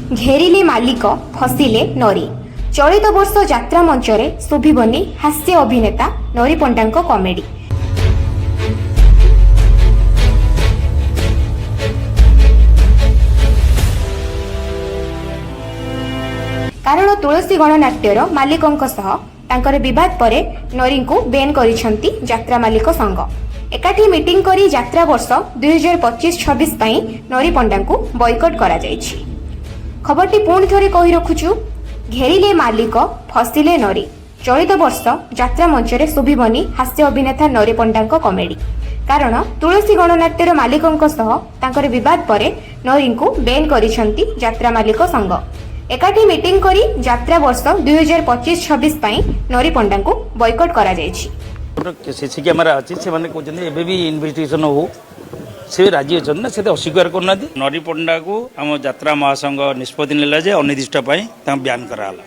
ଘେରିଲେ ମାଲିକ, ଫସିଲେ ନରୀ। ଚଳିତ ବର୍ଷ ଯାତ୍ରା ମଞ୍ଚରେ ଶୋଭିବନି ହାସ୍ୟ ଅଭିନେତା ନରୀ ପଣ୍ଡାଙ୍କ କମେଡି। କାରଣ ତୁଳସୀ ଗଣନାଟ୍ୟର ମାଲିକଙ୍କ ସହ ତାଙ୍କର ବିବାଦ ପରେ ନରୀଙ୍କୁ ବେନ୍ କରିଛନ୍ତି ଯାତ୍ରା ମାଲିକ ସଂଘ। ଏକାଠି ମିଟିଂ କରି ଯାତ୍ରା ବର୍ଷ 2025-26 ପାଇଁ ନରୀ ପଣ୍ଡାଙ୍କୁ ବୟକଟ୍ କରାଯାଇଛି। ଖବରଟି ପୁଣି ଥରେ କହି ରଖୁଛୁ, ଘେରିଲେ ମାଲିକ, ଫସିଲେ ନରୀ। ଚଳିତ ବର୍ଷ ଯାତ୍ରା ମଞ୍ଚରେ ଶୋଭିବନି ହାସ୍ୟ ଅଭିନେତା ନରୀ ପଣ୍ଡାଙ୍କ କମେଡି। କାରଣ ତୁଳସୀ ଗଣନାଟ୍ୟର ମାଲିକଙ୍କ ସହ ତାଙ୍କର ବିବାଦ ପରେ ନରୀଙ୍କୁ ବେନ୍ କରିଛନ୍ତି ଯାତ୍ରା ମାଲିକ ସଂଘ। ଏକାଠି ମିଟିଂ କରି ଯାତ୍ରା ବର୍ଷ 2025-26 ପାଇଁ ନରୀ ପଣ୍ଡାଙ୍କୁ ବୟକଟ୍ କରାଯାଇଛି। ସିସି କ୍ୟାମେରା ଅଛି। ସେମାନେ କହୁଛନ୍ତି ଏବେ ବି ଇନଭେଷ୍ଟିଗେସନ ହଉ। ସେ ରାଜି ଅଛନ୍ତି ନା, ସେ ତ ଅସ୍ୱୀକାର କରୁନାହାନ୍ତି। ନରୀ ପଣ୍ଡାକୁ ଆମ ଯାତ୍ରା ମହାସଂଘ ନିଷ୍ପତ୍ତି ନେଲା ଯେ ଅନିର୍ଦ୍ଦିଷ୍ଟ ପାଇଁ ତାଙ୍କୁ ବ୍ୟାନ୍ କରାହେଲା।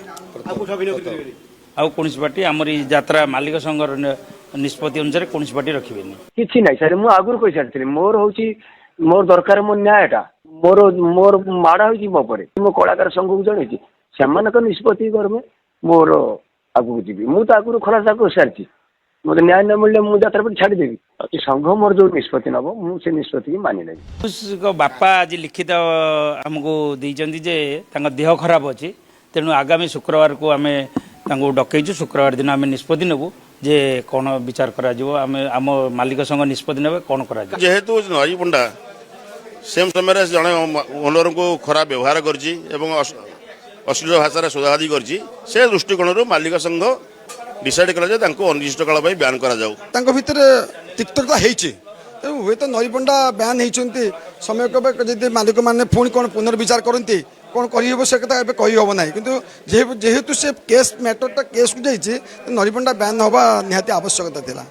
ଆଉ କୌଣସି ପାର୍ଟି ଆମର ଏଇ ଯାତ୍ରା ମାଲିକ ସଂଘର ନିଷ୍ପତ୍ତି ଅନୁସାରେ କୌଣସି ପାର୍ଟି ରଖିବେନି। କିଛି ନାହିଁ ସାର୍, ମୁଁ ଆଗରୁ କହିସାରିଥିଲି। ମୋର ହେଉଛି, ମୋର ଦରକାର ମୋ ନ୍ୟାୟଟା। ମୋର ମୋର ମାଡ଼ ହେଇଛି ମୋ ଉପରେ। ମୋ କଳାକାର ସଂଘକୁ ଜଣେଇଛି, ସେମାନଙ୍କ ନିଷ୍ପତ୍ତି କର୍ମେ ମୋର ଆଗକୁ ଯିବି। ମୁଁ ତ ଆଗରୁ ଖଲାସା କରିସାରିଛି। ମୋତେ ନ୍ୟାୟ ନ ମିଳିଲେ ମୁଁ ଯାତ୍ରା ପାର୍ଟି ଛାଡ଼ିଦେବି। ଆଉ ସଂଘ ମୋର ଯେଉଁ ନିଷ୍ପତ୍ତି ନେବ, ମୁଁ ସେ ନିଷ୍ପତ୍ତିକି ମାନି ନେବି। ପିୟୁଷଙ୍କ ବାପା ଆଜି ଲିଖିତ ଆମକୁ ଦେଇଛନ୍ତି ଯେ ତାଙ୍କ ଦେହ ଖରାପ ଅଛି। ତେଣୁ ଆଗାମୀ ଶୁକ୍ରବାରକୁ ଆମେ ତାଙ୍କୁ ଡକେଇଛୁ। ଶୁକ୍ରବାର ଦିନ ଆମେ ନିଷ୍ପତ୍ତି ନେବୁ ଯେ କ'ଣ ବିଚାର କରାଯିବ। ଆମେ ଆମ ମାଲିକ ସଂଘ ନିଷ୍ପତ୍ତି ନେବେ କ'ଣ କରାଯିବ। ଯେହେତୁ ନରୀ ପଣ୍ଡା ସେମ୍ ସମୟରେ ଜଣେ ଓନରଙ୍କୁ ଖରାପ ବ୍ୟବହାର କରିଛି ଏବଂ ଅଶ୍ଳୀଳ ଭାଷାରେ ଶୋଧାଶୋଧି କରିଛି, ସେ ଦୃଷ୍ଟିକୋଣରୁ ମାଲିକ ସଂଘ ଡିସାଇଡ୍ କଲା ଯେ ତାଙ୍କୁ ଅନିର୍ଦ୍ଦିଷ୍ଟ କାଳ ପାଇଁ ବ୍ୟାନ୍ କରାଯାଉ। ତାଙ୍କ ଭିତରେ ତିକ୍ତତା ହେଇଛି। ତେଣୁ ହୁଏତ ନରୀପଣ୍ଡା ବ୍ୟାନ୍ ହେଇଛନ୍ତି ସମୟ କେବେ ଯଦି ମାଲିକମାନେ ପୁଣି କ'ଣ ପୁନର୍ବିଚାର କରନ୍ତି, କ'ଣ କରିହେବ ସେ କଥା ଏବେ କହିହେବ ନାହିଁ। କିନ୍ତୁ ଯେହେତୁ ସେ କେସ୍ ମ୍ୟାଟରଟା କେସ୍କୁ ଯାଇଛି, ନରୀପଣ୍ଡା ବ୍ୟାନ୍ ହେବା ନିହାତି ଆବଶ୍ୟକତା ଥିଲା।